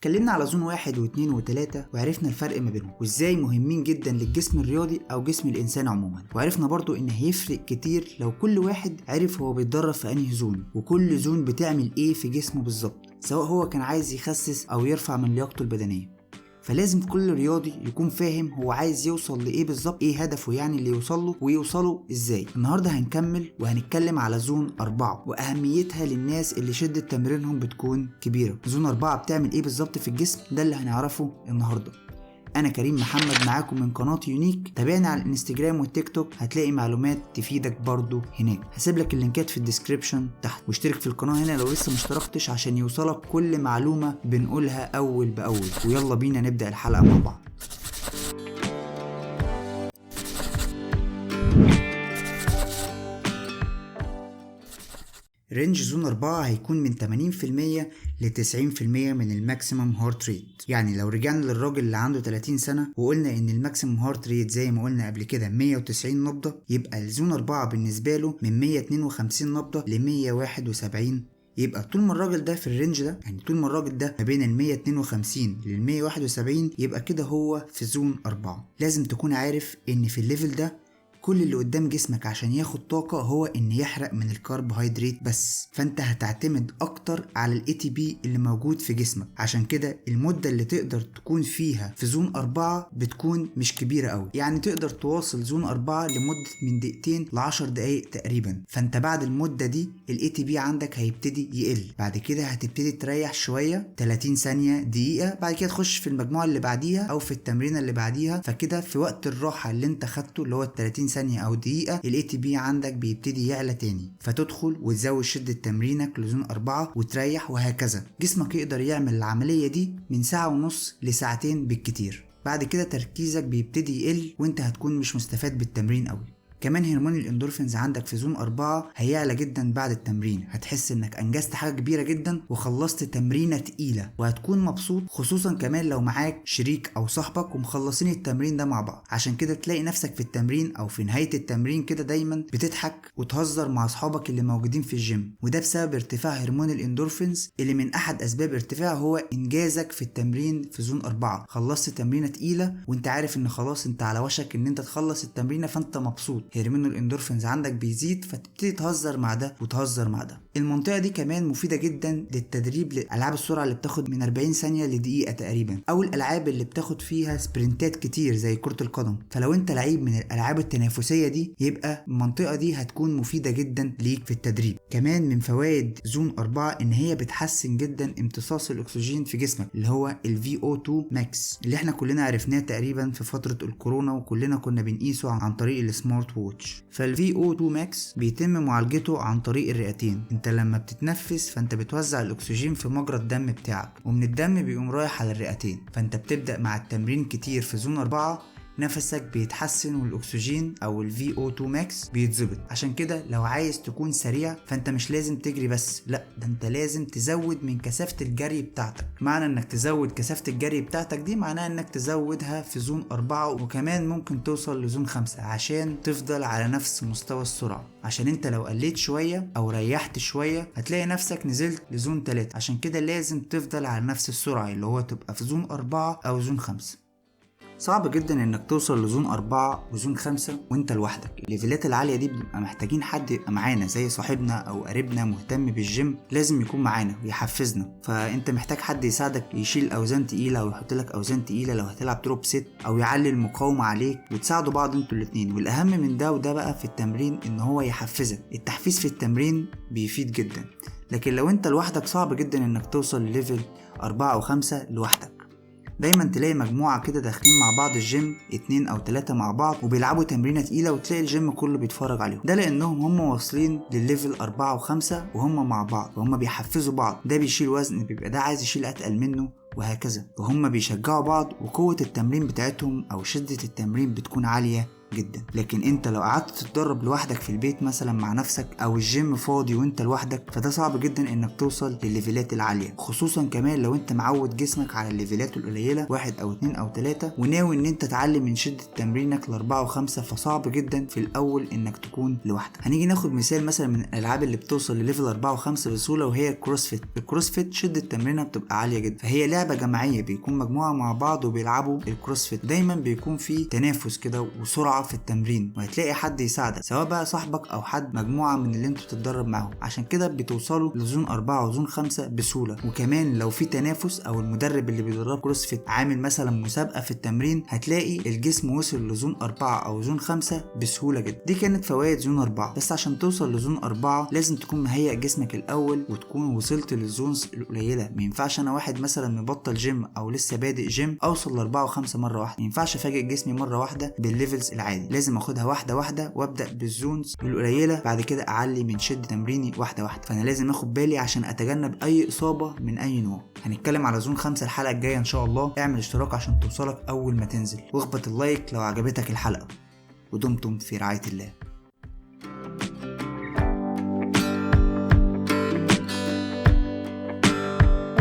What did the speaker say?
اتكلمنا على zone 1 و2 و3 وعرفنا الفرق ما بينهم وازاي مهمين جدا للجسم الرياضي او جسم الانسان عموما، وعرفنا برضو ان هيفرق كتير لو كل واحد عرف هو بيتدرب في انهي zone وكل zone بتعمل ايه في جسمه بالظبط، سواء هو كان عايز يخسس او يرفع من لياقته البدنية. فلازم كل رياضي يكون فاهم هو عايز يوصل لايه بالظبط، ايه هدفه يعني اللي يوصله ويوصله ازاي. النهارده هنكمل وهنتكلم على zone 4 واهميتها للناس اللي شدة تمرينهم بتكون كبيرة. zone 4 بتعمل ايه بالظبط في الجسم؟ ده اللي هنعرفه النهارده. انا كريم محمد معاكم من قناة يونيك. تابعنا على الانستجرام والتيك توك، هتلاقي معلومات تفيدك برضو هناك. هسيب لك اللينكات في ال description تحت، واشترك في القناة هنا لو لسه مشتركتش عشان يوصلك كل معلومة بنقولها اول باول. ويلا بينا نبدأ الحلقة مع بعض. range zone 4 هيكون من 80% ل 90% من ال maximum heart rate. يعني لو رجعنا للراجل اللي عنده 30 سنة وقلنا ان ال maximum heart rate زي ما قلنا قبل كده 190 نبضة، يبقى ال zone 4 بالنسبة له من 152 نبضة ل 171. يبقى طول ما الراجل ده في ال range ده، يعني طول ما الراجل ده ما بين ال 152 لل 171، يبقى كده هو في zone 4. لازم تكون عارف ان في ال level ده كل اللي قدام جسمك عشان ياخد طاقة هو ان يحرق من الكربوهيدرات بس، فانت هتعتمد اكتر على ال ATP اللي موجود في جسمك. عشان كده المدة اللي تقدر تكون فيها في zone 4 بتكون مش كبيرة قوي، يعني تقدر تواصل zone 4 لمدة من دقيقتين ل10 دقايق تقريبا. فانت بعد المدة دي ال ATP عندك هيبتدي يقل، بعد كده هتبتدي تريح شوية 30 ثانية دقيقة، بعد كده تخش في المجموعة اللي بعديها او في التمرينة اللي بعديها. فكده في وقت الراحة اللي انت خدته اللي هو 30 ثانية أو دقيقة، ال ATP عندك بيبتدي يعلى تاني، فتدخل وتزود شدة تمرينك ل zone 4 وتريح وهكذا. جسمك يقدر يعمل العملية دي من ساعة ونص لساعتين بالكتير. بعد كده تركيزك بيبتدي يقل وانت هتكون مش مستفاد بالتمرين قوي. كمان هرمون الاندورفينز عندك في zone 4 هيعلى جدا بعد التمرين، هتحس انك انجزت حاجة كبيرة جدا وخلصت تمرينة تقيلة وهتكون مبسوط، خصوصا كمان لو معاك شريك او صاحبك ومخلصين التمرين ده مع بعض. عشان كده تلاقي نفسك في التمرين او في نهاية التمرين كده دايما بتضحك وتهزر مع اصحابك اللي موجودين في الجيم، وده بسبب ارتفاع هرمون الاندورفينز اللي من احد اسباب ارتفاعه هو انجازك في التمرين في zone 4. خلصت تمرينة تقيلة وانت عارف ان خلاص انت على وشك ان انت تخلص التمرينة، فانت مبسوط، هرمون الاندورفينز عندك بيزيد، فتبتدي تهزر مع ده وتهزر مع ده. المنطقة دي كمان مفيدة جدا للتدريب لألعاب السرعة اللي بتاخد من 40 ثانية لدقيقة تقريبا، أو الألعاب اللي بتاخد فيها سبرنتات كتير زي كرة القدم. فلو انت لعيب من الألعاب التنافسية دي يبقى المنطقة دي هتكون مفيدة جدا ليك في التدريب. كمان من فوائد zone 4 إن هي بتحسن جدا امتصاص الأكسجين في جسمك اللي هو ال VO2 max اللي احنا كلنا عرفناه تقريبا في فترة الكورونا وكلنا كنا بنقيسه عن طريق ال smart watch. فال VO2 max بيتم معالجته عن طريق الرئتين. انت لما بتتنفس فانت بتوزع الاكسجين في مجرى الدم بتاعك، ومن الدم بيقوم رايح على الرئتين. فانت بتبدأ مع التمرين كتير في zone 4 نفسك بيتحسن والاكسجين او ال VO2 max بيتظبط. عشان كده لو عايز تكون سريع فانت مش لازم تجري بس، لا ده انت لازم تزود من كثافة الجري بتاعتك. معنى انك تزود كثافة الجري بتاعتك دي معناها انك تزودها في zone 4 وكمان ممكن توصل ل zone 5 عشان تفضل على نفس مستوى السرعة. عشان انت لو قليت شوية او ريحت شوية هتلاقي نفسك نزلت ل zone 3. عشان كده لازم تفضل على نفس السرعة اللي هو تبقى في zone 4 او zone 5. صعب جدا انك توصل ل zone 4 و zone 5 وانت لوحدك. الليفلات العالية دي بنبقى محتاجين حد يبقى معانا زي صاحبنا او قريبنا مهتم بالجيم، لازم يكون معانا ويحفزنا. فانت محتاج حد يساعدك يشيل اوزان تقيلة او يحط لك اوزان تقيلة لو هتلعب drop set، او يعلي المقاومة عليك، وتساعدوا بعض انتوا الاتنين. والاهم من ده وده بقى في التمرين ان هو يحفزك. التحفيز في التمرين بيفيد جدا، لكن لو انت لوحدك صعب جدا انك توصل ل level 4 او 5 لوحدك. دايما تلاقي مجموعة كده داخلين مع بعض الجيم، 2 أو 3 مع بعض، وبيلعبوا تمرينة تقيلة وتلاقي الجيم كله بيتفرج عليهم. ده لأنهم هم واصلين للل level 4 و5 وهم مع بعض، وهم بيحفزوا بعض. ده بيشيل وزن بيبقى ده عايز يشيل أتقل منه وهكذا، وهم بيشجعوا بعض، وقوة التمرين بتاعتهم أو شدة التمرين بتكون عالية جدا. لكن انت لو قعدت تتدرب لوحدك في البيت مثلا مع نفسك، او الجيم فاضي وانت لوحدك، فده صعب جدا انك توصل للل level ات العالية، خصوصا كمان لو انت معود جسمك على ال level ات القليلة 1 او 2 او 3، وناوي ان انت تعلي من شده تمرينك ل4 و5، فصعب جدا في الاول انك تكون لوحدك. هنيجي ناخد مثال مثلا من الالعاب اللي بتوصل ل level 4 و5 بسهولة، وهي ال CrossFit. ال CrossFit شده تمرينها بتبقى عالية جدا، فهي لعبه جماعية، بيكون مجموعة مع بعض وبيلعبوا ال CrossFit، دايما بيكون في تنافس كده وسرعة في التمرين، وهتلاقي حد يساعدك سواء بقى صاحبك او حد مجموعة من اللي انتوا بتتدرب معاهم، عشان كده بتوصلوا ل zone 4 و zone 5 بسهولة. وكمان لو في تنافس او المدرب اللي بيدرب CrossFit عامل مثلا مسابقة في التمرين، هتلاقي الجسم وصل ل zone 4 او zone 5 بسهولة جدا. دي كانت فوائد zone 4. بس عشان توصل ل zone 4 لازم تكون مهيئ جسمك الاول وتكون وصلت لل zones القليلة. ما ينفعش انا واحد مثلا مبطل جيم او لسه بادئ جيم اوصل ل4 و5 مرة واحدة، ما ينفعش افاجئ جسمي مرة واحدة بال levels العالي، لازم اخدها واحدة واحدة وابدا بال zones القليلة، بعد كده اعلي من شده تمريني واحدة واحدة. فانا لازم اخد بالي عشان اتجنب اي اصابه من اي نوع. هنتكلم على zone 5 الحلقة الجاية ان شاء الله. اعمل اشتراك عشان توصلك اول ما تنزل، واخبط ال like لو عجبتك الحلقة، ودمتم في رعاية الله.